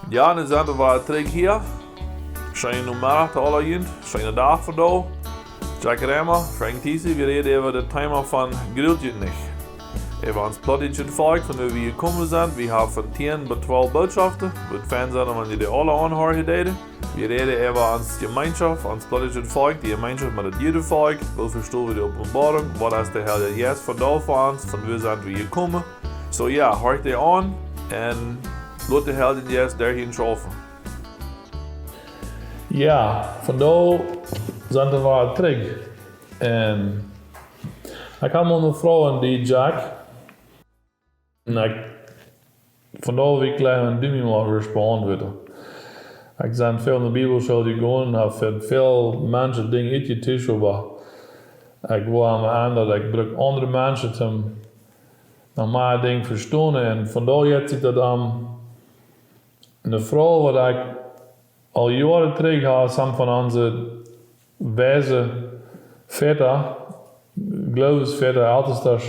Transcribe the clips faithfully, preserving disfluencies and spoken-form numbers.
Jo, nu sent wie wada trigj hia. Scheenen Nomeddach to aule junt, scheenen Dach fa die. Jack Remmer, Frank Thiessen, wie räden äwa daut Thema von Grult junt nich. Äwa ons plautdietschet Volkj, von wua wie jekomen sent. Wie haben von tieen bat twalf Bootschoften. Wudd fein sennen, wan jie dee aule aunhieren deeden. Wie räden äwa ons Jemeenschoft, ons plautdietschet Volkj, dee Jemeenschoft met daut Judenvolkj. Woo vestonen wie de Openboarunk? Waut es de Herr Jesus vondoag fa ons? Von wua sent wie jekomen? Soo jo, horcht dee aun un lot de Herr Jesus derch junt schaufen. Jo, vondoag sent wie wada trigj. Un ekj hab mol eene Froag aun die, Jack. Un ekj, vondoag well ekj jlikj een Dummi mol responderen. Ekj sie väl enne Bibelschool jegonen un hab väl, väl Menschen Dinja utjetuscht, oba ekj wull aun mie aun daut ekj bruck aundre Menschen toom noch mea Dinja vestonen. Un vondoag jeit sikj daut aun eene Froag waut ekj aul Joaren trigj hab, some von onse weise Väta, Gloowesväta, Eltestasch,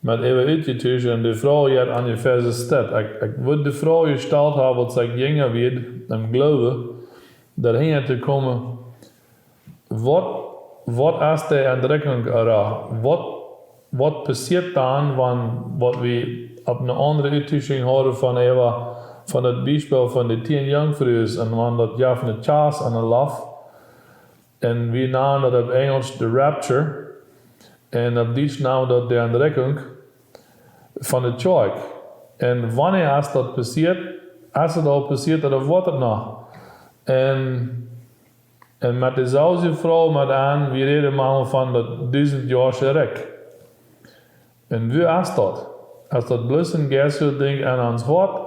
met äwa utjetuscht un de Froag jeit aun de Varsch stat. Ekj, ekj wudd de Froag jestalt haben, waut sikj jinja wia em Gloowen, doa hinja to komen, waut, waut es de Entrikjunk, ooda waut, waut passieet dan, wan, waut wie opp eene aundre Uttuschung hieren von äwa, von daut Biespel von de tieen Junkfrues un wan daut jeft eene Kjast un een Loft. Un wie nanen daut opp Enjelsch de Rapture. Un opp Dietsch nanen wie daut de Entrikjunk von de Kjoakj. Un wanea es daut passieet? Es daut aul passieet ooda woat daut noch? Un, un met deeselwje Froag met aun, wie räden mau von daut dusentjoasche Rikj. Un wua es daut? Es daut bloos een jeistlichet Dinkj aun ons Hoat?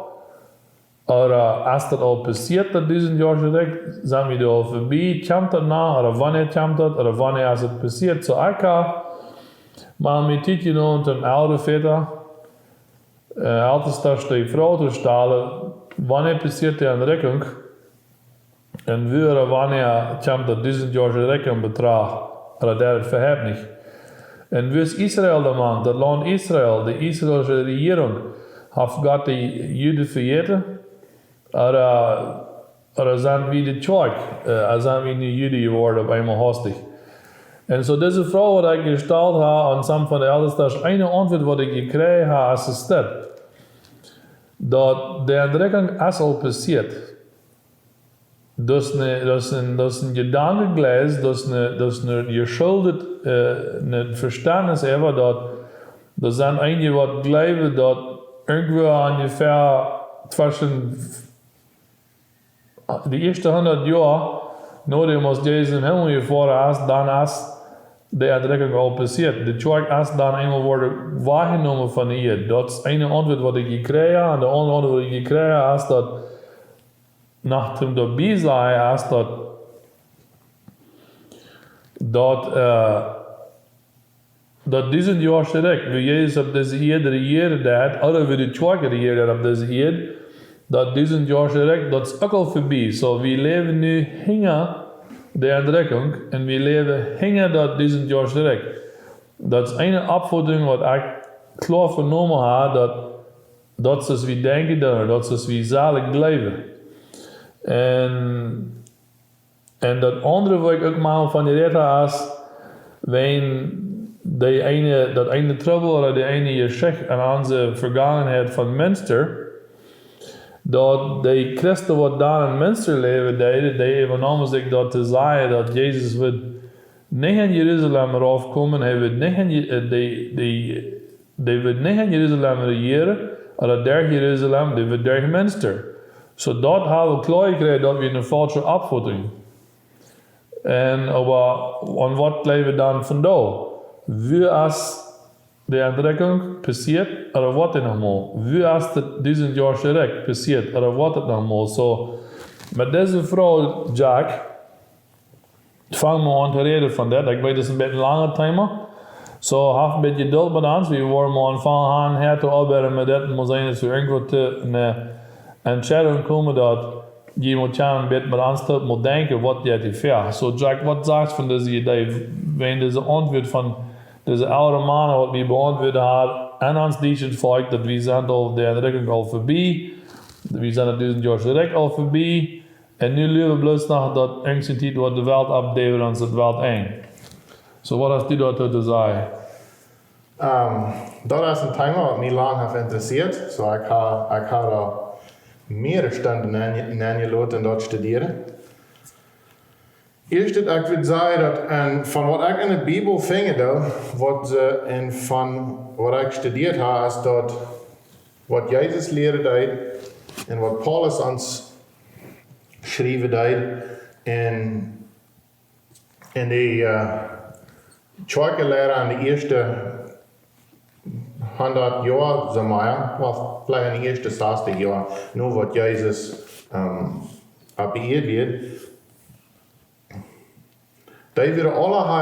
Ooda es daut aul passieet, daut dusentjoasche Rikj? Sent wie doa aul verbie? Kjemt daut noch? Ooda wanea kjemt daut? Ooda wanea es daut passieet? Soo ekj hab mol mie Tiet jenomen om aule Väta, äh, Eltestasch de Froag to stalen, wanea passieet de Entrikjunk? Un wua ooda wanea kjemt daut dusentjoasche Rikj en Betracht? Ooda daut daut äwahaupt nich? Un wua es Israel doamank, daut Launt Israel, de israelische Rejierunk? Haft Gott de Juden vejäten? Ooda, ooda sent wie de Kjoakj, äh, ooda sent wie nu Juden jeworden opp eemol hastich? Un soo dise Froag waut ekj jestalt hab aun some von de Eltestasch, eene Auntwuat waut ekj jekjräajen hab, es daut, daut de Entrikjunk es aul passieet. Daut es een, daut es een, daut es een Jedankengleis, daut es een, daut es een jeschuldet, äh, een Vestentnis äwa daut, daut sent eenje waut jleewen daut irjentwua onjefäa tweschen de ieeschte hundat Joa, nodäm aus Jesus em Himmel jefoaren es, dan es de Entrikjunk aul passieet. De Kjoakj es dan eemol worden wajchjenomen von de Ieed. Daut es eene Auntwuat waut ekj jekjräajen hab. Un de aundre Auntwuat waut ekj jekjräajen hab, es daut noch toom doabie sajen, es daut, daut, äh, daut dusentjoasche Rikj, wua Jesus opp dise Ieed rejieren deed, ooda wua de Kjoakj rejieren deed opp dise Ieed, daut dusentjoasche Rikj, daut es uk aul verbie. Soo, wie läwen nu hinja de Entrikjunk un wie läwen hinja daut dusentjoasche Rikj. Daut es eene Oppfoadrunk waut ekj kloa venomen hab, daut, daut es aus wie denkjen doonen, daut es aus wie sellen jleewen. Un, un daut aundre waut ekj uk mol von jerät hab es, wan dee eene, daut eene Trubbel ooda dee eene Jeschicht en onse Vegangenheit von Münster, daut dee Christen waut doa en Münster läwen deeden, dee äwanamen sikj daut to sajen daut Jesus wudd nich en Jerusalem raufkomen, hee wudd nich en Je-, äh, dee, dee, dee wudd nich en Jerusalem rejieren, ooda derch Jerusalem, dee wudd derch Münster. Soo daut hab wie kloa jekjräajen, daut wia eene faulsche Oppfoadrunk. Un oba, un waut jleewen wie dan vondoag? Wua es de Entrikjunk passieet, ooda woat dee noch mol? Wua es daut dusentjoasche Rikj passieet, ooda woat daut noch mol? Soo, met dise Froag, Jack, fang wie aun to räden von dit. Ekj weet, daut es een bät een langet Thema. Soo, haft een bät Jeduld met ons. Wie woaren mol aunfangen han, häa to oabeiden met dit. Mott sennen, daut wie irjentwua to eene Entscheidunk komen, daut jie mol kjennen een bät met ons toop mol denkjen, waut jeit hia väa. Soo, Jack, waut sajchst von dise Idee, wan dise Auntwuat von dise ellre Mana, waut wie beauntwuat haben, aun ons dietschet Volkj, daut wie sent aul, de Entrikjunk aul verbie, Wie sent daut dusent Joa trigj aul verbie. Un nu läwen wie bloos noch daut eensje Tiet, waut de Welt opp, dee wie ons daut Welt enj. So, waut hast du doatoo to sajen? Um, daut es een Thema, waut mie lang haft interessieet. So, ekj ha, ekj ha doa mearere Stunden nenjeloten daut studieren. Ieescht, ekj wudd sajen daut, un von waut ekj enne Bibel finjen doo, waut see, un von waut ekj studieet ha, es daut, waut Jesus lieren deed, un waut Paulus ons schriewen deed, un, un de uh, Kjoakjleida aun de ieeschte hundat Joa, soo mea, well, veleicht enne ieeschte sastich Joa, no waut Jesus um, opp de Ieed wia. Dee wieren aula ha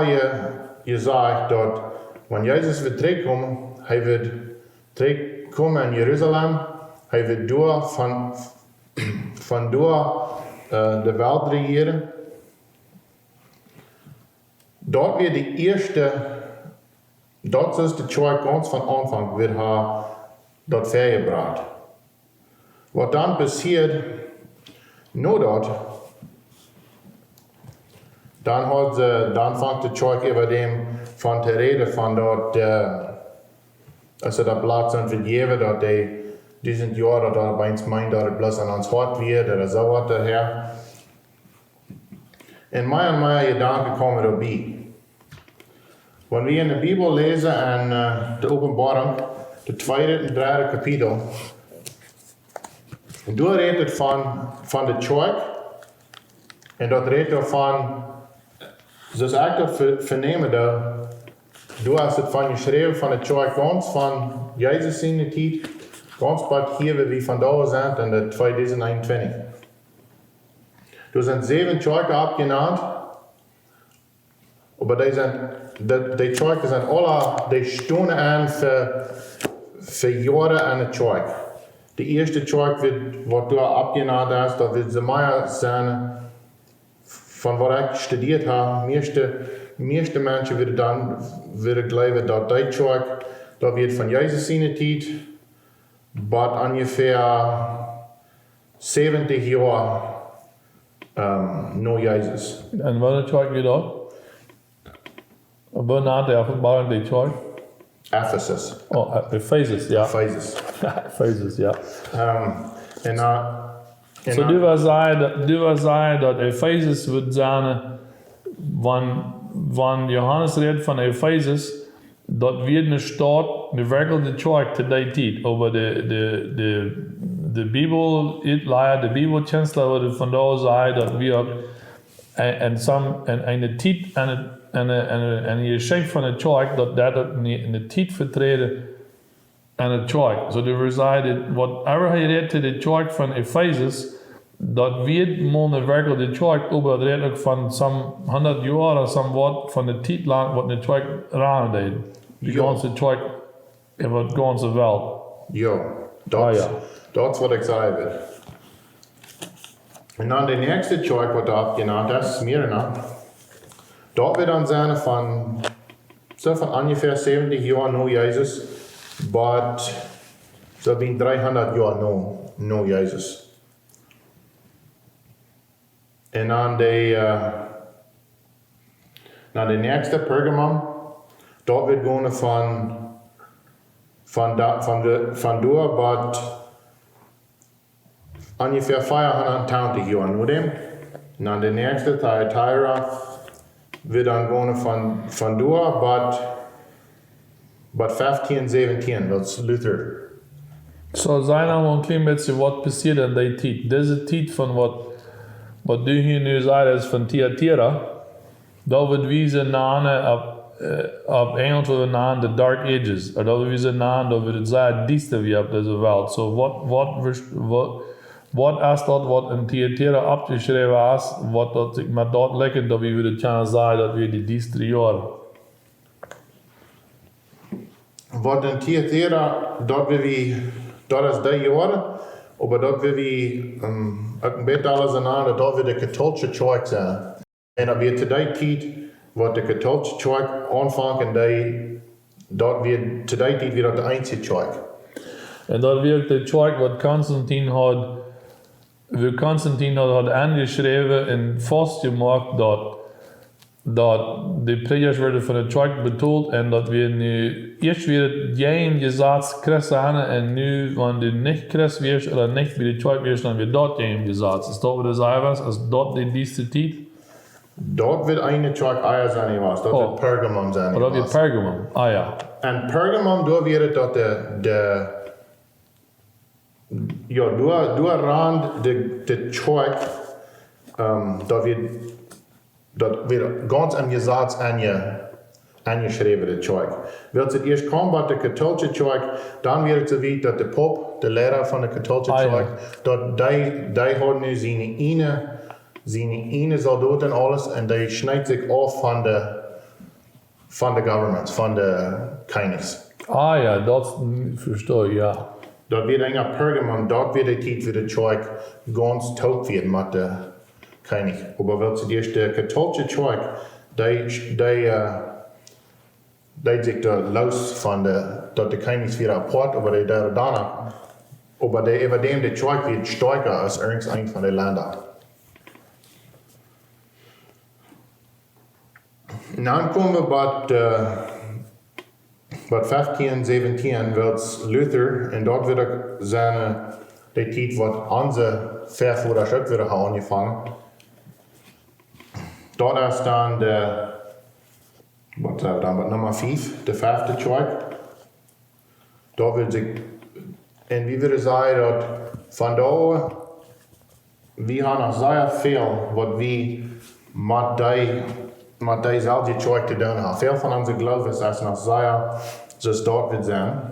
jesajcht daut, wan Jesus wudd trigj komen, hee wudd trigj komen en Jerusalem, hee wudd doa von, von doa uh, de Welt rejieren. Daut wia de ieeschte, daut es de Kjoakj gaunz von Aunfank wia ha daut väajebrocht. Waut dan passieed, no daut, dan haud see, dan funk de Kjoakj äwa däm von to räden, von daut, uh, aus see daut Blaut sent vejäwen, daut dee dusent Joa, daut daut oppens meent, daut et bloos aun ons Hoat wia, daut es soo waut doahäa. Un mea un mea Jedanken komen doabie. Wan wie enne Bibel läsen en uh, de Openboarunk, de tweede un dredde Kapitel, un doa rät et von, von de Kjoakj, un daut rät doavon, soo aus ekj daut ve, venämen doo, doa es et von jeschräwen von de Kjoakj gaunz von Jesus siene Tiet, gaunz bat hia, wua wie vondoag sent, en de tweedusent eenuntwintich. Doa sent säwen Kjoakjen oppjenant, oba dee sent, de, de Kjoakjen sent aula, dee stonen aun fa, fa Joaren aun de Kjoakj. De ieeschte Kjoakj wia, waut doa oppjenant es, daut wia soo mea sennen, von waut ekj studieet ha, mieeschte, mieeschte Menschen wudden dan, wudden jleewen daut dee Kjoakj, daut wia von Jesus siene Tiet, bat onjefäa säwentich Joa um, no Jesus. Un woone Kjoakj wia daut? Woo nant de Openboarunk de Kjoakj? Ephesus. Oh, Ephesus, jo. Ephesus. Ephesus, jo. Um, un, uh, So, du west sajen daut, du west sajen daut Ephesus wudd sennen, wan, wan Johanes rät von Ephesus, daut wia eene Staut, eene werkjliche Kjoakj to dee Tiet. Oba de, de, de, de Bibel, Utlaja, de Bibelkjensla wudden vondoag sajen daut wia en, en, some, en, en de Tiet, en, en, en, en de Jeschicht von de Kjoakj, daut daut eene, eene Tiet veträden en de Kjoakj. So, dee wia sajen, whatever hee rät to de Kjoakj von Ephesus, daut wia mau eene werkjliche Kjoakj, oba daut rät uk von some hundat Joa ooda some waut von de Tiet lang, waut eene Kjoakj rannen deed. De gaunze Kjoakj, en de gaunze Welt. Jo, daut, daut es waut ekj sajen wull. Un dan de näakjste Kjoakj, waut doa oppjenant es, Smyrna. Daut wia dan sennen von, soo von onjefäa säwentich Joa no Jesus, bat soo bie dreehundat Joa no, no Jesus. Un dan de, uh, dan de näakjste, Pergamum, daut wia gonen von, von, da, von, de, von doa bat onjefäa veahundat tachentich Joa no däm. Un dan de näakjste, Thyatira, wia dan gonen von, von doa bat, bat feftieen säwentieen, daut es Luther. So, saj noch mol een kjlien bät, waut passieed en dee Tiet? Dise Tiet von waut, waut du hia nu sajst, es von Thyatira. Daut wudd wie sajen opp, uh, opp Enjelsch wudd wie sajen the Dark Ages. Ooda daut wudd wie sajen, daut wudd et sea diesta wia opp dise Welt. So, waut, waut, waut, waut es daut, waut en Thyatira oppjeschräwen es, waut daut sikj met daut likjt, daut wie wudden kjennen sajen, daut wia de diestre Joaren? Waut en Thyatira, daut wia wie, daut es dee Joaren, oba daut wia wie, um, uk een bät aules en aundre, daut wia de katolsche Kjoakj sennen. Un daut wia to dee Tiet, waut de katolsche Kjoakj aunfunk, un dee, daut wia to dee Tiet wia daut de eensje Kjoakj. Un daut wia uk de Kjoakj waut Konstantin haud, wua Konstantin haud, haud aunjeschräwen un faustjemoakt daut, daut de Prädjasch worden von de Kjoakj betolt un daut wia nu, ieescht wia daut jäajen Jesaz Christen un nu, wan du nich Christ wieescht ooda nich bie de Kjoakj wieescht, dan wia daut jäajen Jesaz. Es daut waut du sajst, es daut de, dise Tiet? Daut wia eene Kjoakj ea sennen jewast, daut wia Pergamum sennen jewast. Pergamum, ah jo. En Pergamum, doa wia daut de, de, jo, doa, doa rand de, de Kjoakj, ähm, daut wia, daut wia gaunz em Jesaz aunje, aunjeschräwen, de Kjoakj. Wiels et ieescht kjeem bie de katoolische Kjoakj, dan wia et soo wiet daut de Poop, de Liera von de katoolische Kjoakj, daut dee, dee haud nu siene ieejne, siene ieejne Soldoten un aules un dee schneed sikj auf von de, von de governments, von de Kjennichs. Ah jo, daut vestoo ekj, jo. Daut wia dan en Pergamum, daut wia de Tiet wua de Kjoakj gaunz toop wia met de Kjennich. Oba wiels et ieescht de katoolische Kjoakj, dee, dee, äh, dee sikj doa loos von de, daut de Kjennichs wia apoat, oba dee doa dan, oba dee äwadäm de Kjoakj wia stoakja aus irjent een von de Lenda. Dan komen wie bie, äh, bie feftieen säwentieen, wiels Luther, un daut wia uk sennen, äh, de Tiet waut onse Väavodasch uk wada hauden aunjefongen. Daut es dan de, waut sent wie dan, bie Numma fief, de fefte Kjoakj. Daut wia sikj, un wie wudden sajen daut von doa, wie haben noch sea väl waut wie met dee, met deeselwje Kjoakj to doonen haben. Väl von onse Gloowen es noch sea, soo aus daut wia sennen.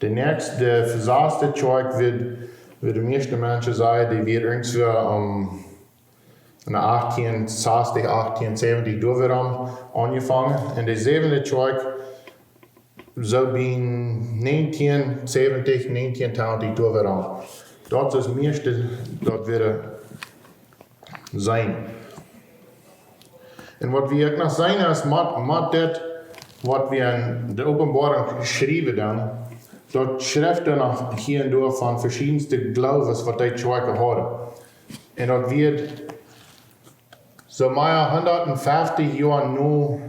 De näakjste, de saste Kjoakj wia, wia de mieeschte Menschen sajen, dee wia irjentwua, ähm, en achtieen sastich, achtieen säwentich doa wada aunjefongen. Un de säwende Kjoakj, soo bie näajentieen säwentich, näajentieen tachentich doa wada aun. Daut es daut mieeschte daut wie seenen. Un waut wie uk noch seenen es, met, met dit, waut wie en de Openboarunk schriewen dan, daut schrift doa noch hia un doa von veschiedenste Gloowes waut dee Kjoakjen hauden. Un daut wia soo mau hundatfeftich Joa no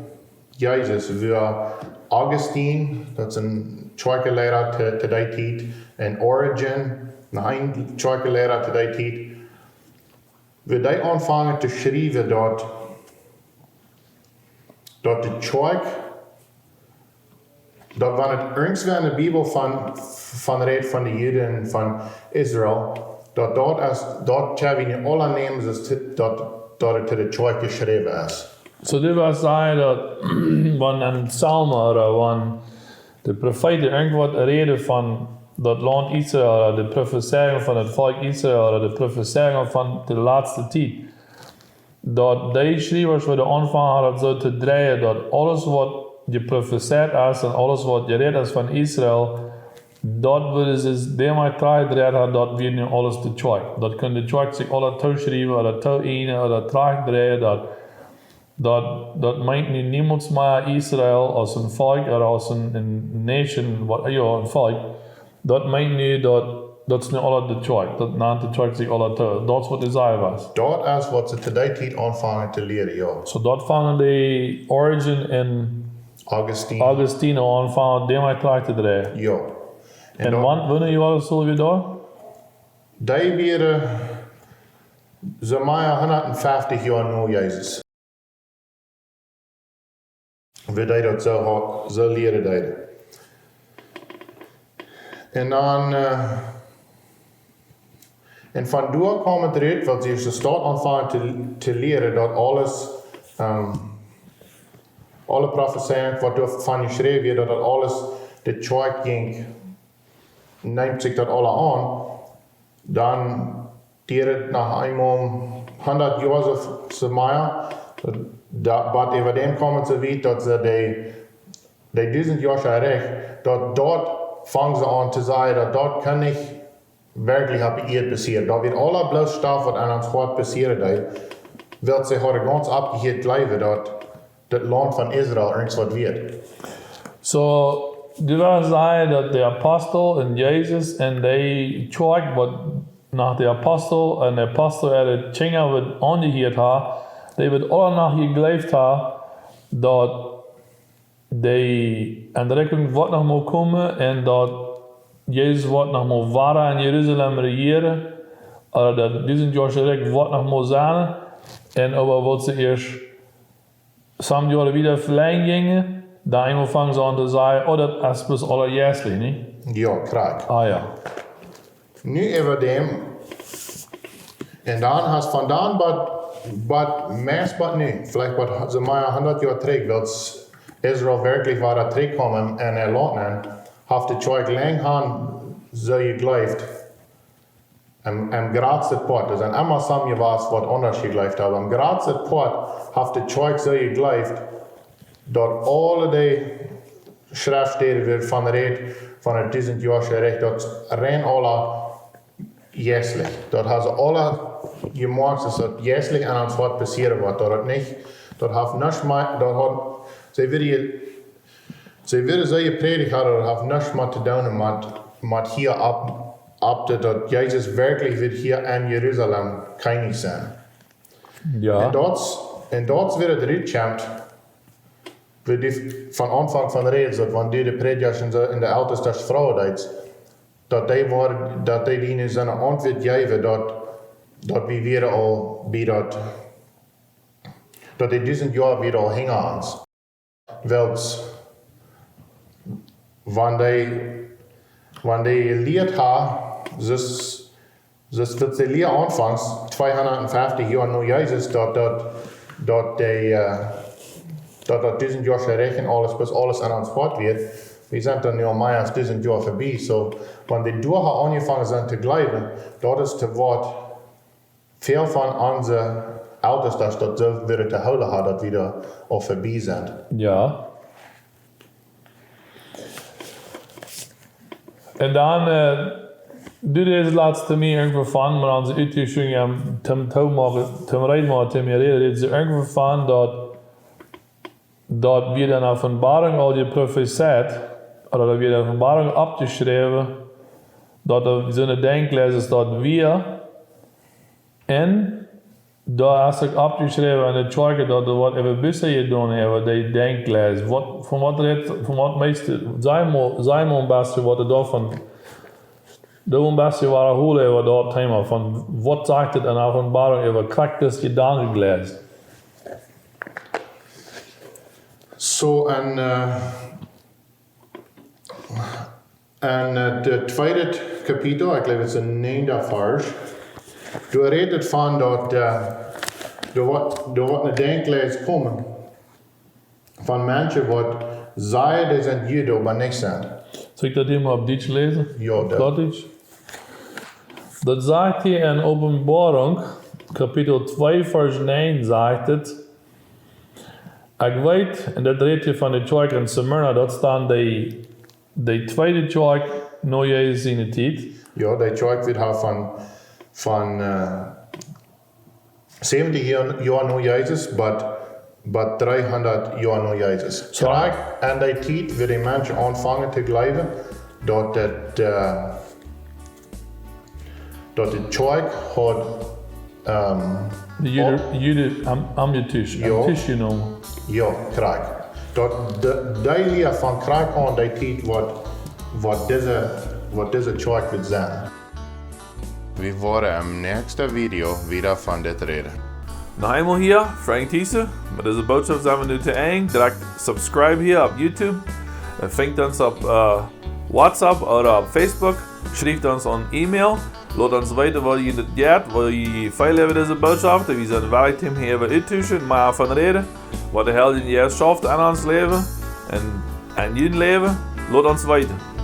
Jesus, wua Augustin, daut es een Kjoakjenliera to, to dee Tiet, un Origen, noch een Kjoakjenliera to dee Tiet, wua dee aunfongen to schriewen daut, daut de Kjoakj, daut wan et irjentwua en de Bibel von, von rät von de Juden, von Israel, daut daut es, daut kjenn wie nu aula nämen, daut, daut et to de Kjoakj jeschräwen es. Soo, du west sajen daut, wan en Psalmen ooda wan de Profeeten irjentwaut räden von daut Launt Israel ooda de Profezeiungen von daut Volkj Israel ooda de Profezeiungen von de latste Tiet, daut dee Schriewasch wudden aunfangen daut soo to dreien, daut aules waut jeprofezeit es un aules waut jerät es von Israel, daut wudden see doamet trajchtdreien, daut wia nu aules de Kjoakj. Daut kunn de Kjoakj sikj aula tooschriewen ooda tooäjnen ooda trajchtdreien, daut, daut, daut meent nu niemols mea Israel aus een Volkj ooda aus een, een nation, waut, jo, een Volkj. Daut meent nu daut, daut es nu aula de Kjoakj. Daut nant de Kjoakj sikj aula too. Daut es waut de Sach wia. Daut es waut see to dee Tiet aunfangen to lieren, jo. Soo daut fangen dee Origen un Augustin. Augustin aunfangen, doamet trajcht to dreien. Jo. Un, un wan, wanea wia daut soo wiet doa? Dee wieren soo mau hundatfeftich Joa no Jesus. Wua dee daut soo, soo lieren deeden. Un dan, äh, un von doa kjeem et rut, wiels see ieescht de Staut aunfangen to, to lieren, daut aules, ähm, aule Profezeiungen, waut doa von jeschräwen wia, daut daut aules de Kjoakj jinkj, nemt sikj daut aula aun, dan diet et noch eemol hundat Joa soo, soo mea, daut, waut äwadäm kjeem et soo wiet, daut see dee, dee dusent Joa Rich, daut doa fungen see aun to sajen, daut daut kaun nich werkjlich opp de Ieed passieren. Daut wia aula bloos Stoff waut aun ons Hoat passieren deed, wiels see hauden gaunz oppjehieet jleewen daut daut Launt von Israel irjentwaut wia. Soo, Du woascht sajen daut de Apostel un Jesus un de Kjoakj, waut no de Apostel un de Apostel äare Kjinja woat aunjehieet haben, dee woat aula noch jejleeft haben, daut de Entrikjunk woat noch mol komen un daut Jesus woat noch mol wada en Jerusalem rejieren, ooda daut dusent Joa Rikj woat noch mol sennen, un oba woat see ieescht some Joaren wieda velenjen jinjen, dan eemol fangen see aun to sajen: "Oh, daut es bloos aula jeistlich, nich?" Jo, krakjt. Ah jo. Nu äwa däm. Un dan hast von dan bat, bat, meist bat nu, veleicht bat soo mea hundat Joa trigj, wiels Israel werkjlich wada trigj kjeem en äa Launt nenn, haft de Kjoakj lang aun see jejleeft. Em, em jratsten Poat, doa sent emma some jewast waut aundasch jejleeft haben. Em jratsten Poat haft de Kjoakj see jejleeft, daut aule dee Schreftstäden, wua von rät, von daut dusent Joa Rikj, daut rein aula jeistlich. Daut haben see aula jemoakt, daut daut jeistlich aun ons Hoat passieren woat, daut daut nich, daut haft nuscht met, daut haud, see wudden je-, see wudden see jeprädicht haben, daut haft nuscht met to doonen met, met hia opp, opp daut, daut Jesus werkjlich woat hia en Jerusalem Kjennich sennen. Jo. Un daut, un daut wia daut Rutschemd, wua du von Aunfank von rädst, daut wan du de Prädjasch un soo un de Eltestasch froagen deetst, daut dee woaren, daut dee die nu soone Auntwuat jäwen, daut, daut wie wieren aul bie daut, daut dee dusent Joa wieren aul hinja ons. Wiels, wan dee, wan dee jelieet haben, soo aus, soo aus waut see lieeden aunfangs, tweehundat feftig Joa no Jesus, daut, daut, daut dee, äh, daut daut dusent Joa Rikj un aules, bat aules aun ons Hoat wia, wie sent dan nu aul mea aus dusent Joa verbie. Soo, wan dee doa aunjefongen sent to jleewen, daut es to waut väl von onse Eltestasch daut soo wudden to hoolen haben, daut wie doa aul verbie sent. Jo. Un dan, äh, du deist latst to mie irjentwoo von, met onse Uttuschunk, jo, toom, toom moaken, toom reed moaken, toom mie räden, deist du irjentwoo von daut, daut wia en Openboarunk aul jeprofezeit, ooda daut wia en Openboarunk oppjeschräwen, daut doa soone Denkjwies es, daut wia, un doa es uk oppjeschräwen en de Kjoakj, daut doa woat äwa Buße jedonen, äwa dee Denkjwies. Waut, von waut rät, von waut meist, saj mol, saj mol een bät waut doa von, doa een bät wadaholen äwa daut Thema, von waut sajcht et en Openboarunk äwa krakjt dise Jedankenwies? Soo, en, äh, en, äh, daut tweede Kapitel, ekj jleew, daut es de näajende Varsch, doa rät et von daut, äh, doa woat, doa woat een Denkjwies komen von Menschen, waut sajen, dee sent Juden, oba nich sent. Saul ekj daut hia mol opp Dietsch läsen? Jo, daut. Plautdietsch? Daut sajcht hia en Openboarunk, Kapitel twee, Varsch näajen, sajcht et: Ekj weet, un daut rät hia von de Kjoakj en Smyrna, daut es dan de, de tweede Kjoakj no Jesus siene Tiet. Jo, de Kjoakj woat hia von, von, äh, säwentich Joa, Joa no Jesus, bat, bat dreehundat Joa no Jesus. Soo. Krakjt en dee Tiet, wua de Menschen aunfangen to jleewen, daut daut, äh, daut de Kjoakj haud, ähm, de Juden, Juden aum, aum Tisch, aum Tisch jenomen. Jo, krakjt. Daut de, dee Lia von krakjt aun dee Tiet, waut, waut dise, waut dise Kjoakj woat sennen. Wie woaren em näakjsten Video wieda von dit räden. Noch eemol hia, Frank Thiessen. Met dise Bootschoft sent wie nu to Enj. Drekjt subscribe hia opp YouTube. Un finjt ons opp, äh, WhatsApp ooda opp Facebook. Schrieft ons een E-Mail. Lot ons weeten, waut jie daut jeit, waut jie feelen äwa dise Bootschoft. Wie sent wellich, om hia äwa uttotuschen, mea von räden. Waut de Heilje Jeist schauft en ons Läwen un en jun Läwen. Lot ons weeten.